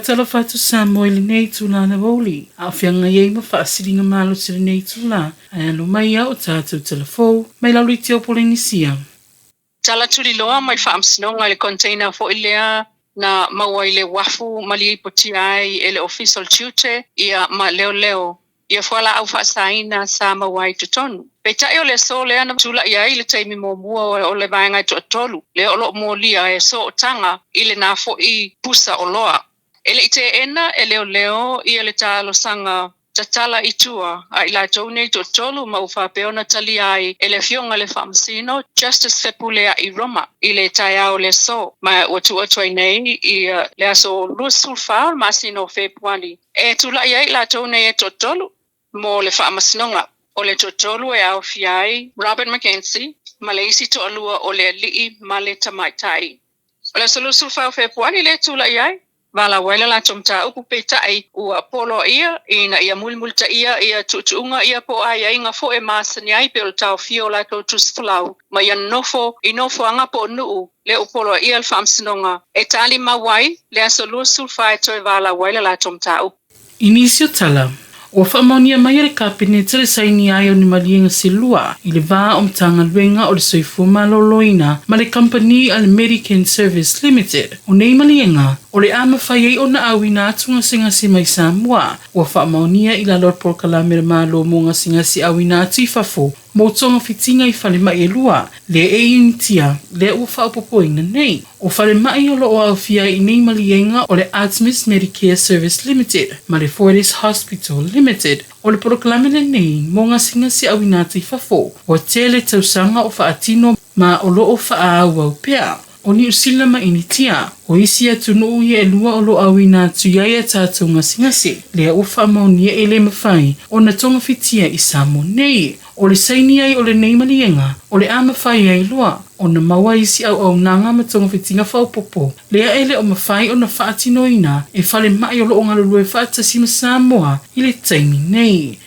Faatalofa atu Samoa i lenei itula o le aoauli, a o feagai ai ma faasiliga malosi i lenei itula, ae alo mai a o tatou tala fou mai lalo i tia o Polenisia. Tala tuliloa mai Faamasinoga i le container foi lea na maua i le uafu ma lipotia ai e le Ofisa o le Tiute ia ma Leoleo ia fualaau faasaina sa maua ai i totonu. Peitai o le aso lea na tulai ai le taimi muamua o le vaega e toatolu lea o lo o molia e sootaga i lena foi pusa oloa. E le i teena e leoleo ia le talosaga tatala i tua a i latou nei toatolu ma ua faapea ona talia ai e le Afioga i le Faamasino Justice Fepuleai Roma i le taeao o le aso ma ua tuu atu ai nei i le aso 24 o le masina o Fepuari e tulai ai i latou nei e toatolu mo le faamasinoga. O le toatolu e aofia ai Robert McKenzie ma le isi toalua o le alii ma le tamaitai. O le aso 24 o Fepuari lea e tulai ai, valaau ai le latou mataupu, peitai ua poloaia ina ia mulimulitaia ia tuutuuga ia po o aiaiga foi e masani ai pei o le taofia o latou tusifolau ma ia nonofo i nofoaga po o nuu lea ua poloaia le faamasinoga e tali mau ai le aso 24 e toe valaau ai le latou mataupu. I nisi o tala, ua faamaonia mai e le Kapeneta le sainia ai o ni maliega se lua i le va o Matagaluega o le Soifua Maloloina ma le kamupani a le Medican Service Limited. O nei maliega, o le a mafai ai ona auina atu gasegase mai Samoa ua faamaonia i lalo o le polokalame a le Malo mo gasegase auina atu i fafo mo togafitiga i falemai e lua, lea e i Initia, lea ua faaopoopoina nei. O falemai o lo o aofia ai i nei maliega o le Artemis Medicare Service Limited ma le Fortis Hospital Limited. O le polokalame lenei mo gasegase auina atu i fafo, ua tele tausaga o faatino ma o lo o faaauau pea. O Niu Sila ma Initia, o isi atunuu ia e lua o lo o auina atu i ai a tatou gasegase, lea ua faamaonia e le mafai ona togafitia i Samoa nei. O le saini ai o lenei maliega, o le a mafai ai loa ona maua isi auaunaga ma togafitiga faaopoopo, lea e le o mafai ona faatinoina e falemai o lo o galulue faatasi ma Samoa i le taimi nei.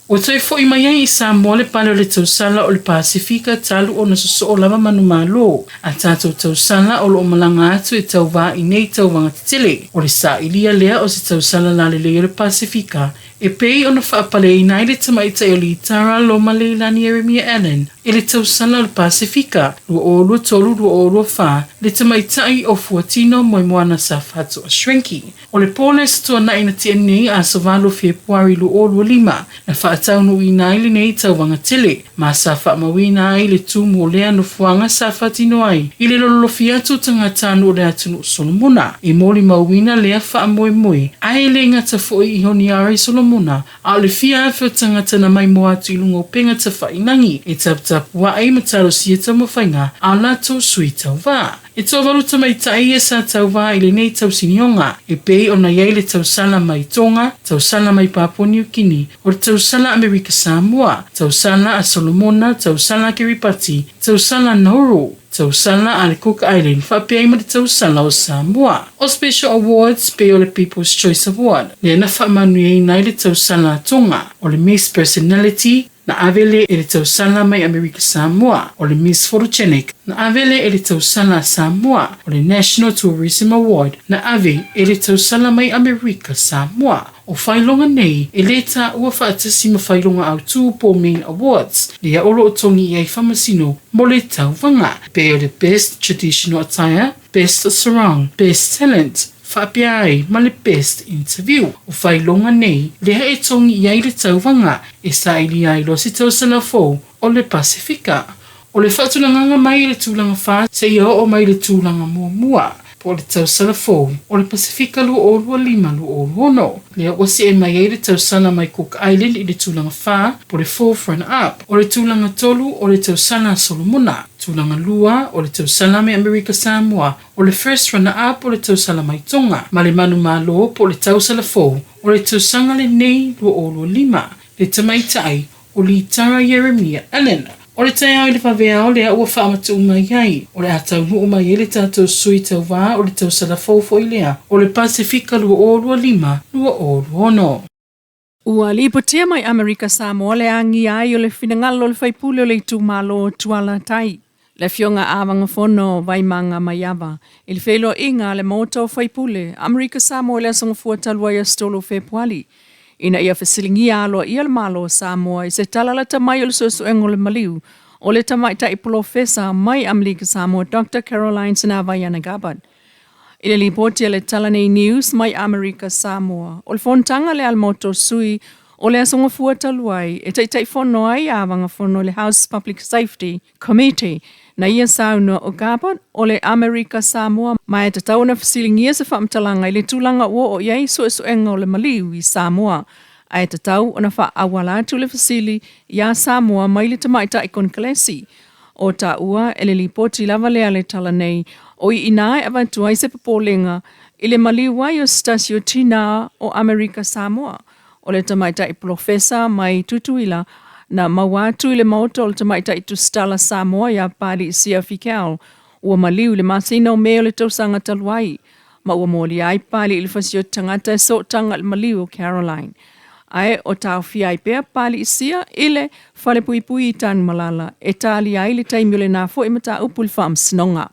Ua toe foi mai ai i Samoa le pale o le tausala o le Pasefika talu ona sosoo lava manumalo a tatou tausala o lo o malaga atu e tauvā i nei tauvaga tetele. O le sailia lea o se tausala lalelei o le Pasefika e pei ona faapaleina ai le tamaitai o Litara Loma Leilani Ieremia Allen e le tausala o le Pasefika 2023-2024, le tamaitai o Fuatino Moemoana Safato Schrenke. O le po le Aso Tuanai na tea nei aso 8 o Fepuari 2025, na faataunuuina ai lenei tauvaga tele, ma sa faamauina ai le tumu o lea nofoaga sa faatino ai i le lololofi atu o tagatanuu o le atunuu Solomona. E molimauina lea faamoemoe, ae le gata foi i Honiara i Solomona, a o le fia afe o tagata na maimoa atu i luga o upega tafailagi e taputapua'i ma talosia taumafaiga a o latou sui tauva. E toavalu tamaitai ia sa tauvā i lenei tausinioga, e pei ona i ai le tausala mai Tonga, tausala mai Papua Niu Kini, o le tausala Amerika Samoa, tausala a Solomona, tausala a Kiribati, tausala a Nauru, tausala a le Cook Island faapea ai ma le tausala o Samoa. O Special Awards pei o le People's Choice Award, lea na faamanuiaina ai le tausala a Tonga, o le Miss Personality, Na ave le e le tausala mai Amerika Samoa, o le Miss Photogenic, na ave le e le tausala a Samoa, o le National Tourism Award, na ave e le tausala mai Amerika Samoa. O failoga nei, e le taua faatasi ma failoga autū po o Main Awards, lea o lo o togi i ai faamasino mo le tauvaga, pei o le Best Traditional Attire, Best Sarong, Best Talent, Faapea ai ma le Best Interview. O failoga nei, lea e togi i ai le tauvaga e saili ai loa se tausala fou o le Pasefika. O le faatulagaga mai i le tulaga fa seia oo mai i le tulaga muamua, po o le tausala fou o le Pasefika 2025-2026, lea ua see mai ai le tausala mai Cook Island i le tulaga fa, po o le fourth runner up. O le tulaga tolu o le tausala a Solomona, tulaga lua o le tausala mai Amerika Samoa, O le First Runner Up o le tausala mai Tonga ma le Manumalo po o le tausala fou o le tausaga lenei 2025, le tamaitai o Litara Ieremia Allen. O le taeao i le vaveao lea ua faamatuu mai ai, o le a taunuu mai ai le tatou sui tauvā o le tausala fou foi lea o le Pasefika 2025, 2026. Ua lipotia mai Amerika Samoa le agia ai o le finagalo o le faipule o le itumalo o Tuala Tai. Le Afioga Avagafono Vaimanga Maiava i le feiloaiga a le Maota o Faipule Amerika Samoa i le Aso Gafua talu ai aso 3 o Fepuali ina ia fesiligia aloaia le Malo o Samoa i se tala lata mai o le suesuega o le maliu o le tamaitai polofesa mai Amerika Samoa Dr. Caroline Sinavaiana Gabbard. I le lipoti a le Talanei News mai Amerika Samoa, o le fonotaga lea a le Maota o Sui o le Aso Gafua talu ai e taitaifono ai Avagafono i le House Public Safety Committee na ia saunoa o Gabbard o le Amerika Samoa ma e tatau ona fesiligia se faamatalaga i le tulaga ua oo i ai suesuega o le maliu i Samoa ae tatau ona faaauala atu le fesili iā Samoa mai le tamaitai Konekelesi. O taua e le lipoti lava lea le tala nei o i inā e avatu ai se popolega i le maliu ai o se tasi o tinā o Amerika Samoa o le tamaitai polofesa mai Tutuila na maua atu i le maota o le tamaitai tusitala Samoa iā Palisia Fikau ua maliu i le masina o Me o le tausaga talu ai ma ua molia ai Pali i le fasioti tagata e sootaga i le maliu o Caroline. Ae o taofia ai pea Palisia i le falepuipui i Tanumalala e talia ai le taimi o lena foi mataupu i le faamasinoga.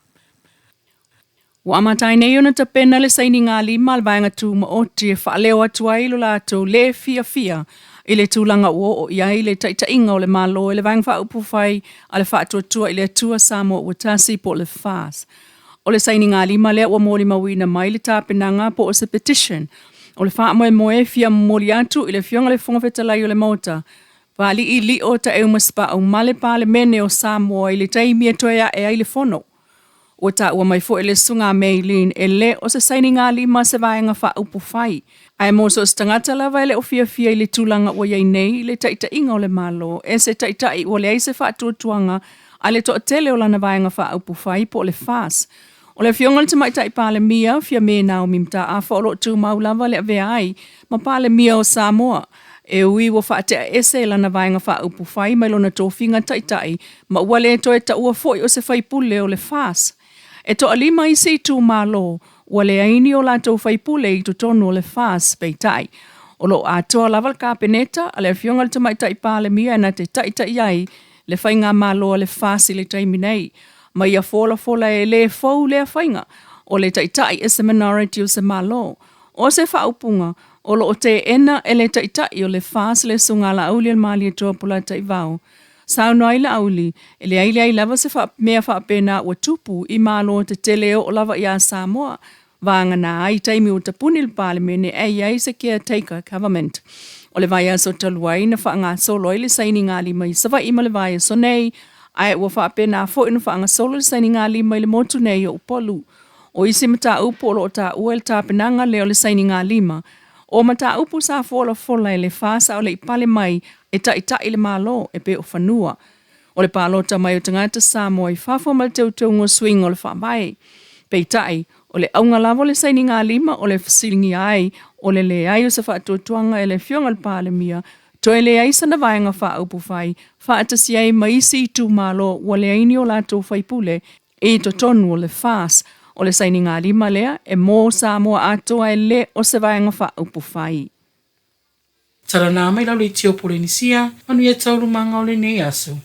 Ua amata ai nei ona tapena le sainigalima a le Vaega Tumaoti e faaleo atu ai lo latou lē fiafia i le tulaga ua oo i ai le taitaiga o le Malo e le Vaega Faaupufai a le Faatuatua i le Atua Samoa Ua Tasi po o le FAS. O le sainigalima lea ua molimauina mai le tapenaga po o se petition o le faamoemoe e fia momoli atu i le Afioga i le Fofoga Fetalai o le Maota, Pāliʻi Lio Taeumasepau ma le Palemene o Samoa i le taimi e toe ae ai le Fono. Ua taua mai foi le Susuga a May Lin e le o se sainigalima se vaega faaupufai, ae mo so o se tagata lava e le o fiafia i le tulaga ua i ai nei le taitaiga o le Malo e se taitai ua leai se faatuatuaga a le toatele o lana vaega faaupufai po o le FAS. O le Afioga i le Tamaitai Palemia, Fiame Naomi Mataafa o lo o tumau lava le avea ai ma Palemia o Samoa, e ui ua faatea ese e lana vaega faaupufai mai lona tofiga taitai ma ua le toe taua foi o se faipule o le FAS. E toalima isi itumalo ua leai ni o latou faipule i totonu o le FAS, peitai, o lo o atoa lava le Kapeneta a le Afioga i le Tamaitai Palemia e na te taitai ai le faigamalo a le FAS i le taimi nei, ma ia folafola e le fou lea faiga o le taitai e se minority o se Malo. O se faaupuga o lo o teena e le taitai o le FAS le Susuga Laauli o le Malietoa Polataivao. Saunoa ai Laauli, e leai leai lava se mea faapena ua tupu i Malo tetele e oo lava iā Samoa, vagana ai taimi ua tapuni le Palemene ae i ai se caretaker government. O le vaiaso talu ai na faagasolo ai le sainigalima i Savaii ma le vaiaso nei, ae ua faapena foi ona faagasolo le sainigalima i le motu nei o Upolu. O isi mataupu o lo o taua i le tapenaga lea o le sainigalima, o mataupu sa folafola e le FAS a o le i pale mai e taitai le Malo e pei o fanua o le palota mai o tagata Samoa i fafo ma le teuteuga o suiga o le Faavae. Peitai, o le auga lava o le sainigalima o le fesiligia ai o le leai o se faatuatuaga e le Afioga i le Palemia toe leai sana vaega faaupufai faatasi ai ma isi itumalo ua leai ni o latou faipule i totonu o le FAS. O le sainigalima lea e mo Samoa atoa e le o se vaega faaupufai. Tala nā mai lau leitio Polenisia, manuia taualumaga o lenei aso.